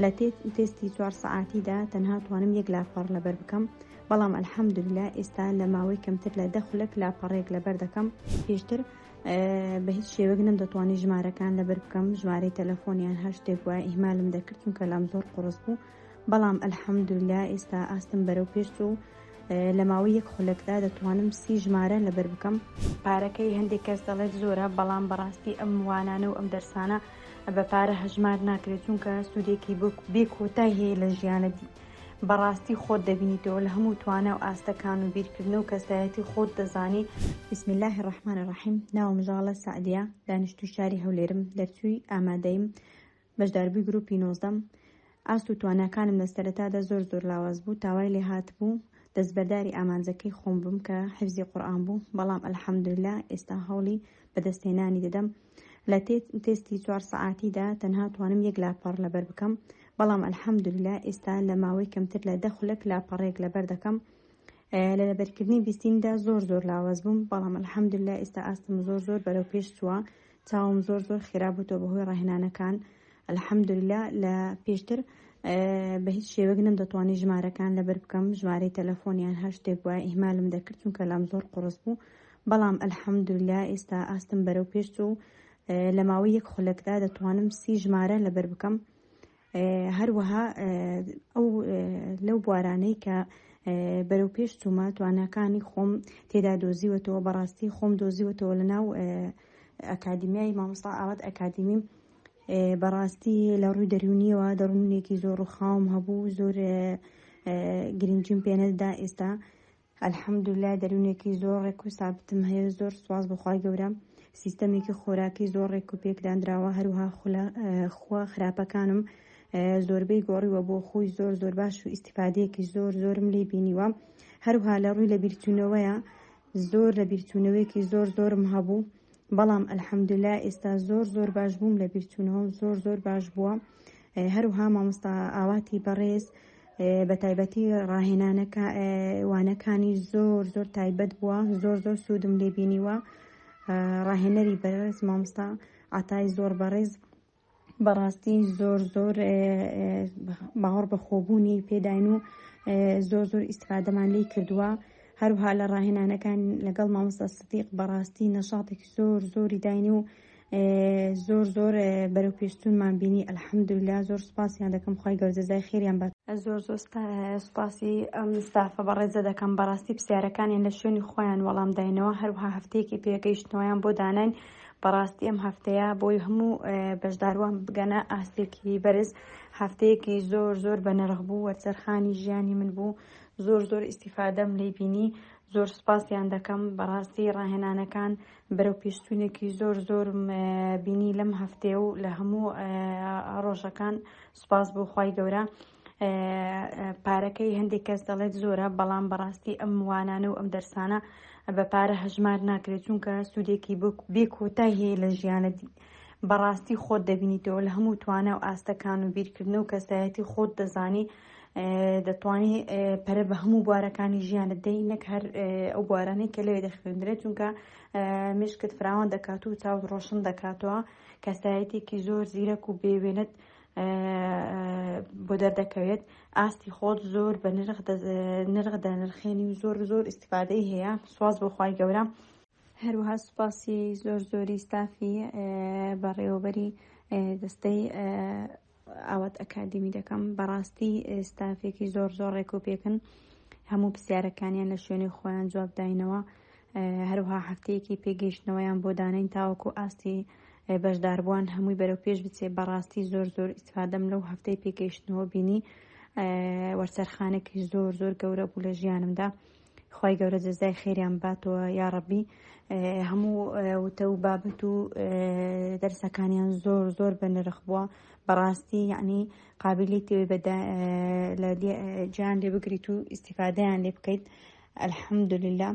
لە تێستی چوار سەعاتیدا تەنها توانم یەک لاپەڕ لەبەر بکەم، بەڵام الحمدللە ئێستا لە ماوەی کەمتر لە 10 خولەک لاپەڕەیەک لەبەر دەکەم. پێشتر بە هیچ شێوەیەک نەمدەتوانی ژمارەکان لەبەر بکەم، ژمارەی تەلەفۆن یان هەر شتێک وایە ئیهمالم دەکرد چونکە لام زۆر قوڕس بوو، بەڵام الحمدللە ئێستا ئاستم بەرەو پێش چوو لە ماوەی یەک خولەکدا دەتوانم 30 ژمارە لەبەر بکەم. پارەکەی هەندێک کەس دەڵێت زۆرە، بەڵام بەڕاستی ئەم وانانە و ئەم دەرسانە بە پارە هەژمار ناکرێت، چونکە سوودێکی بێ کۆتای هەیە لە ژیانت، بەڕاستی خۆت دەبینیتەوە لە هەموو توانا و ئاستەکان و بیرکردنە و کەسایەتی خۆت دەزانی. بسم اللە الرحمن الرحیم ناوم ژاڵە سەعدیە دانیشتووی شاری هەولێرم دەرچووی ئامادەییم بەشداربووی گروپی نۆزدەم ئاست و تواناکانم لە سەرەتادا زۆر زۆر لاواز بوو تا وای لێهاتبوو دەستبەرداری ئامانجەکەی خۆم بم کە حیفزی قورئان بوو بەڵام الحمدللە ئێستا هەوڵی بەدەستهێنانی دەدەم لە تێستی چوار سەعاتیدا تەنها توانم یەک لاپەڕ لەبەر بکەم بەڵام الحمدللە ئێستا لە ماوەی کەمتر لە 10 خولەک لاپەڕەیەک لەبەر دەکەم. لە لەبەرکردنی بیستیندا زۆر زۆر لاواز بووم بەڵام الحمدللە ئێستا ئاستم زۆر زۆر بەرەو پێش چووە، چاوم زۆر زۆر خێرا بووتەوە بەهۆی ڕاهێنانەکان الحمدللە. لە پێشتر بە هیچ شێوەیەک نەمدەتوانی ژمارەکان لەبەر بکەم، ژمارەی تەلەفۆن یان هەر شتێک وایە ئیهمالم دەکرد چونکە لام زۆر قوڕس بوو، بەڵام الحمدللە ئێستا ئاستم بەرەو پێش چوو لە ماوەی یەک خولەکدا دەتوانم 30 ژمارە لەبەر بکەم. هەروەها ئەو لەو بوارانەی کە بەرەو پێش چوومە تواناکانی خۆم تێدا دۆزیوەتەوە، بەڕاستی خۆم دۆزیوەتەوە لە ناو ئەکادیمیای مامۆستا ئاوات ئەکادیمیم. بەڕاستی لە ڕووی دەروونیەوە دەروونێکی زۆر ڕووخاوم هەبوو، زۆر گرنگیم پێنەدا. ئێستا الحمدللە دەروونێکی زۆر ڕێک و سابتم هەیە، زۆر سوپاس بۆ خوای گەورە. سیستەمێکی خۆراکی زۆر ڕێک و پێک دانراوە، هەروەها خووە خراپەکانم زۆربەی گۆڕیوە بۆ خووی زۆر زۆر باش و ئیستیفادەیەکی زۆر زۆرم لێ بینیوە. هەروەها لە ڕووی لەبیرچوونەوەیە زۆر لەبیرچوونەوەیەکی زۆر زۆرم هەبوو، بەڵام الحمدللە ئێستا زۆر زۆر باش بووم، لەبیرچوونەوەم زۆر زۆر باش بووە. هەروەها مامۆستا ئاواتی بەڕێز بە تایبەتی ڕاهێنانەکە وانەکانی زۆر زۆر تایبەت بووە، زۆر زۆر سوودم لێ بینیوە. ڕاهێنەری بەڕێز مامۆستا عەتای زۆر بەڕێز بەڕاستی زۆر زۆر باوەڕ بە خۆبوونی پێداین و زۆر زۆر ئیستفادەمان لێی کردووە. هەروها لە ڕاهێنانەکان لەگەڵ مامۆستا سدیق بەڕاستی نەشاتێکی زۆر زۆری داین و زۆر زۆر بەرەو پێشچوونمان بینی الحمدللە. زۆر سوپاسیان دەکەم، خوای گەورە جەزای خێریان بات. زۆر زۆر سوپاسی ئەم ستافە بەڕێزە دەکەم، بەڕاستی پرسیارەکانیان لە شوێنی خۆیان وەڵام داینەوە، هەروەها هەفتەیەکی پێگەیشتنەوەیان بۆ داناین. بەڕاستی ئەم هەفتەیە بۆی هەموو بەشداروان بگەنە ئاستێکی بەرز، هەفتەیەکی زۆر زۆر بەنرخ بوو، وەرچەرخانی ژیانی من بوو، زۆر زۆر ئیستیفادەم لێی بینی، زۆر سوپاسیان دەکەم. بەڕاستی ڕاهێنانەکان بەرەو پێشچوونێکی زۆر زۆرم بینی لەم هەفتەیە و لە هەموو ڕۆژەکان، سوپاس بۆ خوای گەورە. پارەکەی هەندێک کەس دەڵێت زۆرە، بەڵام بەڕاستی ئەم وانانە و ئەم دەرسانە بە پارە هەژمار ناکرێت، چونکە سوودێکی بێ کۆتای هەیە لە ژیانت، بەڕاستی خۆت دەبینیتەوە لە هەموو توانا و ئاستەکان و بیرکردنە و کەسایەتی خۆت دەزانی، دەتوانی پەرە بە هەموو بوارەکانی ژیانت دەی، نەک هەر ئەو بوارانەی کە لەوێ دەخوێندرێت، چونکە مشکت فراوان دەکات و چاوت ڕۆشن دەکاتەوە، کەسایەتێکی زۆر زیرەک و بێوێنت بۆ دەردەکەوێت، ئاستی خۆت زۆر بە نرخ دەنرخێنی و زۆر زۆر ئیستیفادەی هەیە. سواز بۆ خوای گەورە. هەروەها سوپاسی زۆر زۆری ستافی بەڕێوەبەری دەستەی ئاوات ئەکادیمی دەکەم، بەڕاستی ستافێکی زۆر زۆر ڕێک و پێکن، هەموو پرسیارەکانیان لە شوێنی خۆیان جواب داینەوە. هەروەها هەفتەیەکی پێگەیشتنەوەیان بۆ داناین تاوەکو ئاستی بەشداربووان هەمووی بەرەو پێش بچێ. بەڕاستی زۆر زۆر ئیستفادەم لەو هەفتەی پێگەیشتنەوە بینی، وەرچەرخانێکی زۆر زۆر گەورە بوو لە ژیانمدا. خوای گەورە جەزای خێریان باتەوە یاڕەبی. هەموو وتە و بابەت و دەرسەکانیان زۆر زۆر بە نرخ بووە، بەڕاستی یعنی قابلیتی ئەوەی لە جیان لێ بگریت و ئیستیفادەیان لێ بکەیت. الحمدلله.